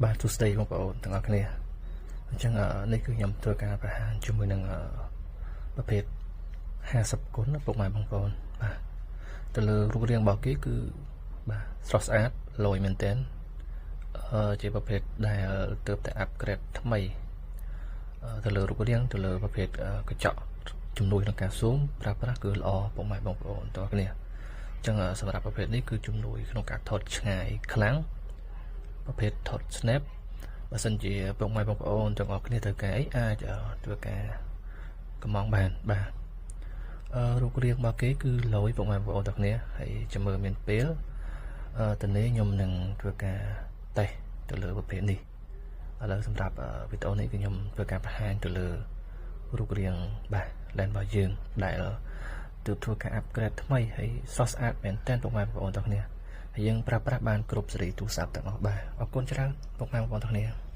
បាទសួស្តីបងប្អូនទាំងអស់គ្នាអញ្ចឹងអឺនេះគឺខ្ញុំធ្វើការបង្ហាញជាមួយនឹងអឺប្រភេទ50គុណណាពុកម៉ែបងប្អូនបាទទៅលើរូបរាងរបស់គេគឺបាទស្រស់ស្អាតលយមែនទែនអឺជាប្រភេទដែលទើបតែ upgrade ថ្មីអឺទៅលើរូបរាងទៅលើប្រភេទកញ្ចក់ជំនួយក្នុងការ zoom ប្រើប្រាស់គឺល្អពុកម៉ែបងប្អូនទាំងអស់គ្នាអញ្ចឹងសម្រាប់ប្រភេទនេះគឺជំនួយក្នុងការថតឆ្ងាយខ្លាំងប្រភេទថត snap បើសិនជាពុកម៉ែបងប្អូនទាំងអស់គ្នាត្រូវការអីអាចធ្វើការកម្មង់បានបាទអឺរូបរាងរបស់គេគឺលយពុកម៉ែបងប្អូនទាំងគ្នាហើយចាំមើលមានពេលអឺតនេះខ្ញុំនឹងធ្វើការតេស្តទៅលើប្រភេទនេះឥឡូវសម្រាប់វីដេអូនេះគឺខ្ញុំធ្វើការបង្ហាញទៅលើរូបរាងបាទ lens របស់យើងដែលទើបធ្វើការ upgrade ថ្មីហើយស្រស់ស្អាតមែនទែនពុកម៉ែបងប្អូនទាំងគ្នាហើយយើងប្រើប្រាស់បានគ្រប់ស៊េរីទូរស័ព្ទទាំងអស់បាទអរគុណច្រើនពុកម៉ែបងប្អូនទាំងគ្នា។